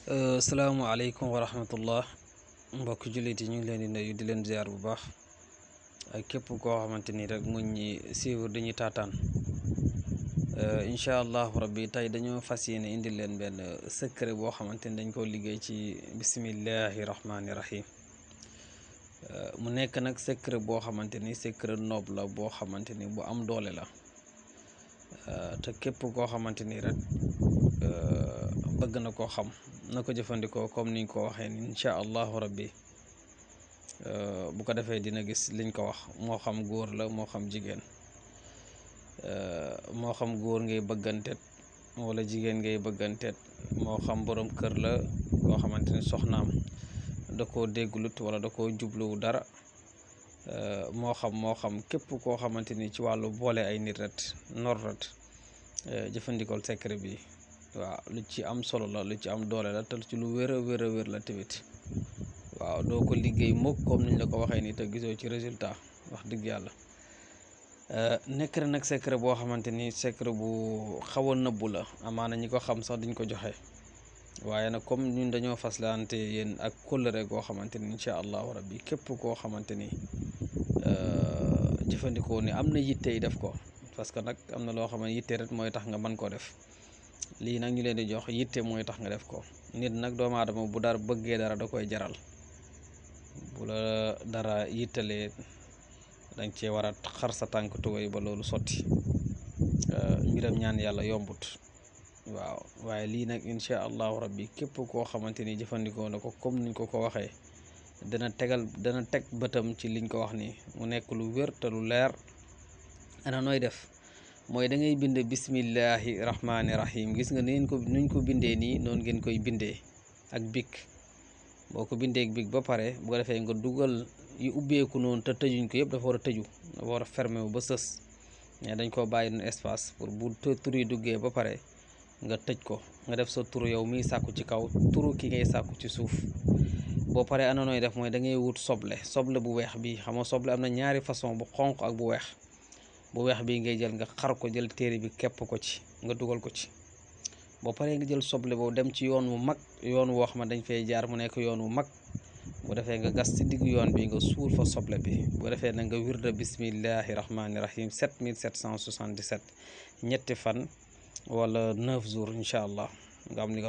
Salaamaaleykum wa rahmatullah mbokk jullit yi ñu ngi leen di nuyu di leen ziar bu baax ak képp koo xamante ni rek mu ñi suivre dañuy taataan incha allahu rabbi tey dañoo fas yéene indi leen benn secret boo xamante ni dañ koo liggéey ci bismillahi rahmaani rahim mu nekk nag secret boo xamante ni secret noob la boo xamante ni bu am doole la te képp koo xamante ni rek bëgg na koo xam na ko jëfandikoo comme niñ ko waxee ni incha allahu rabbi bu ko defee dina gis liñ ko wax moo xam góor la moo xam jigéen moo xam góor ngay bëgganteet wala jigéen ngay bëgganteet moo xam borom kër la koo xamante ni soxnaam da koo dégglut wala da koo jubluwu dara moo xam képp koo xamante ni ci wàllu boole ay nit ret nor ret jëfandikool secret bi waaw lu ci am solo la lu ci am doole la te ci lu wér a wér la tamit waaw doo ko liggéey mukk comme niñ la ko waxee nii te gisoo ci résultat wax dëgg yàlla nekk na nag secret boo xamante ni secret bu xaw a nëbbu la amaana ñi ko xam sax diñ ko joxe waaye nag comme ñun dañoo faslante yéen ak kóllëre goo xamante ni incha allahu rabbi képp koo xamante ni jëfandikoo ni am na yitte yi def ko parce que nag am na loo xam ne yitte rek mooy tax nga mën koo def lii nag ñu leen di jox yitte mooy tax nga def ko nit nag doomu aadama bu dara bëggee dara da koy jaral bu la dara yittalee dañ cee war a xar sa tànk tubéy ba loolu sotti mbiram ñaan yàlla yombut waaw waaye lii nag incha allahu rabbi képp koo xamante ni jëfandikoo na ko comme niñ ko waxee dana teg bëtam ci liñ ko wax ni mu nekk lu wér te lu leer ana nooy def mooy da ngay bind bismillahi rahmaani rahim gis nga nuñ ko bindee nii noonu ngeen koy bindee ak bik boo ko bindee ak bik ba pare bu ko defee nga dugal yu ubbeeku noonu te tëjuñ ko yëpp dafa war a tëju dafa war a fermé wu ba sës mais dañ koo bàyyi noonu espace pour bu tur yi duggee ba pare nga tëj ko nga def sa turu yow miy sàkku ci kaw turu ki ngay sàkku ci suuf boo paree ana nooy def mooy da ngay wut soble bu weex bi xam nga soble am na ñaari façon bu xonq ak bu weex bu weex bii ngay jël nga xar ko jël téere bi képp ko ci nga dugal ko ci boo paree nga jël soble boobu dem ci yoon wu mag yoon woo xam ne dañ fay jaar mu nekk yoon wu mag bu defee nga gas ci diggu yoon bi nga suul fa soble bi bu defee na nga wirda bismillahi rahmaani rahim 7777 ñetti fan wala 9 jours incha allah nga am li nga